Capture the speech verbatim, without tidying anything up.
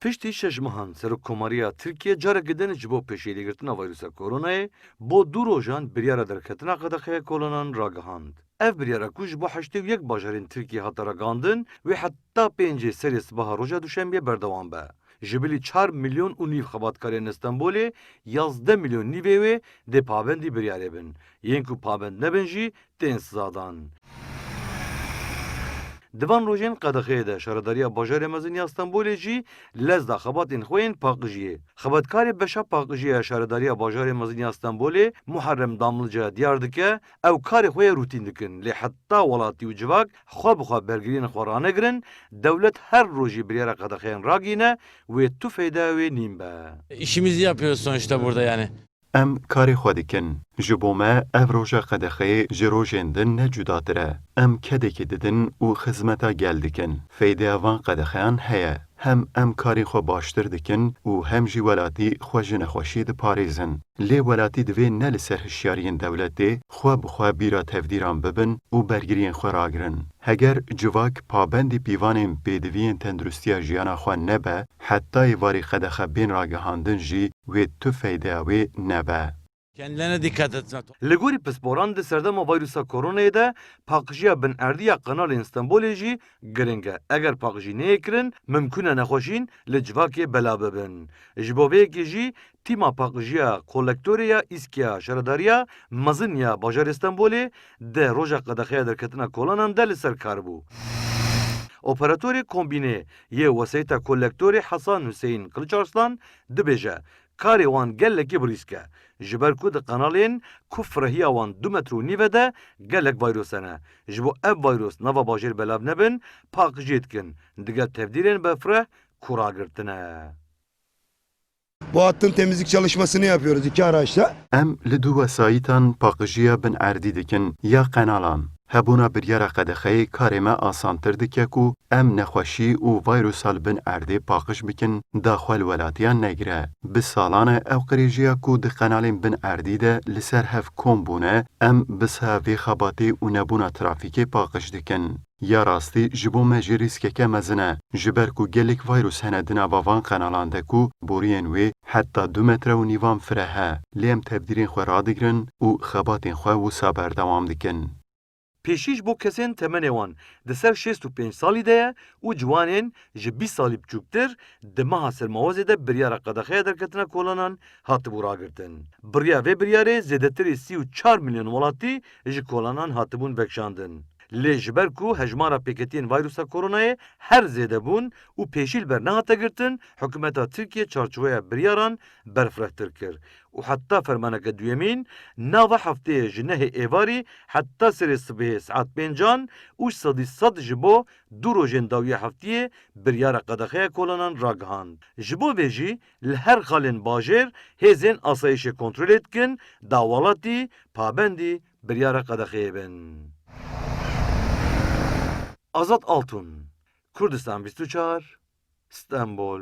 Piştî şeş mehan Serokkomariya Tirkiye careke din ji bo pêşîlêgirtina vîrusa koronayê bo du rojan biryara derketina qedexeya kolanan ragihand. Ev biryara ku ji bo heştê û yek bajarên Tirkiyê hate ragihandin, wê heta pêncê serê sibaha roja Duşembiyê berdewam be. Ji bilî çar milyon û nîv xebatkarên li Stenbolê, yazdeh milyon nîvê wê dê pabendî biryarê bin. Yên ku pabend nebin jî tên sizadan. Di van rojên qedexeyê de Şaredariya Bajarê Mezin ya Stenbolê jî lez da xebatên xwe yên paqijiyê. Xebatkarê beşa paqijiyê ya Şaredariya Bajarê Mezin ya Stenbolê, Muharrem Damlıca, diyar dike, ew karê xwe yê rûtîn dikin, lê heta welatî û civak xwe bi xwe bergiriyên xwe ranegirin, dewlet her rojî biryara qedexeyan ragîne, wê tu feyda wê nîn be. İşimizi yapıyoruz sonuçta burada yani. Em karê xwe dikin. Ji bo me ev roja qedexeyê ji rojên din ne cudatir e. Em kedekê didin û xizmeta gel dikin. Feydeya van qedexeyan heye. Hem em karê xwe baştir dikin û hem jî welatî xwe ji nexweşiyê diparêzin. Lê welatî divê ne li ser hişyariyên dewletê xwe bi xwe bîra tevdîran bibin û bergiriyên xwe ragirin. Heger civak pabendî pîvanên pêdiviyên tenduristiya jiyana xwe nebe, heta êvarî qedexe bên ragihandin jî wê tu feydeya wê nebe. Kendilerine dikkat etsinler. Li gorî pisporan di serdema vîrusa koronayê de paqijiya bin erdî ya qenalên Stenbolê jî giring e. Eger paqijî neyê kirin, mimkûn e nexweşîn li civakê bela bibin. Ji bo vê yekê jî tîma paqijiya kolektorê ya Îskiya Şaredariya Mezin ya bajarê Stenbolê di roja qedexeya derketina kolanan de li ser kar bû. Operatorê kombînê yê wesayîta kolektorê Hasan Huseyîn Kiliçarslan dibêje, karê wan gelekî bi rîsk e. Ji ber ku di qenalên ku firehiya wan du metre û nîv e de gelek vîrus hene. Ji bo ev vîrus nava bajêr belav nebin, paqijiyê dikin. Digel tevdîrên berfireh ku ragirtine. Bu hattın temizlik çalışmasını yapıyoruz iki araçla. Em li du wesayîtan paqijiya bin erdî dikin ya qenalan. Hebûna biryara qedexeyê karê me asantir dike ku em nexweşî û vîrusa li bin erdê paqij bikin, daxwe li welatiyan negire. Bi salan e ew qirêjiya ku di qenalên bin erdî de li ser hev kom bûne, em bi saya vê xebatê û nebûna trafîkê paqij dikin. Ya rastî ji bo me jî rîskeke mezin e, ji ber ku gelek vîrus hene di nava van qenalan de ku boriyên wê heta du metre û nîvan fireh e. Lê em tevdîrên xwe radigirin û xebatên xwe wisa berdewam dikin. Pêşî ji bo kesên temenê wan di ser şêst û pênc salî de ye û ciwanên ji bîst salî biçûktir di meha Sermawazê de biryara qedexeya derketina kolanan hatibû ragirtin. Bi riya vê biryarê zêdetirî sî û çar milyon welatî ji kolanan hatibûn vekişandin. Lê ji ber ku hejmara pêketiyên vîrusa koronayê her zêde bûn û pêşî li ber nehate girtin, hikûmeta Tirkiye çarçoveya biryaran berfirehtir kir û heta fermaneke duyemîn, nava hefteyê ji nehê êvarî heta serê sibehê saet pêncan û sedî sed ji bo du rojên dawiya heftiyê biryara qedexeya kolanan ragihand. Ji bo vê jî li her xalên bajêr hêzên asayîşê kontrolê dikin, da welatî pabendî biryara qedexeyê bin. Azad Altun, Kurdistan bîst û çar, Stenbol,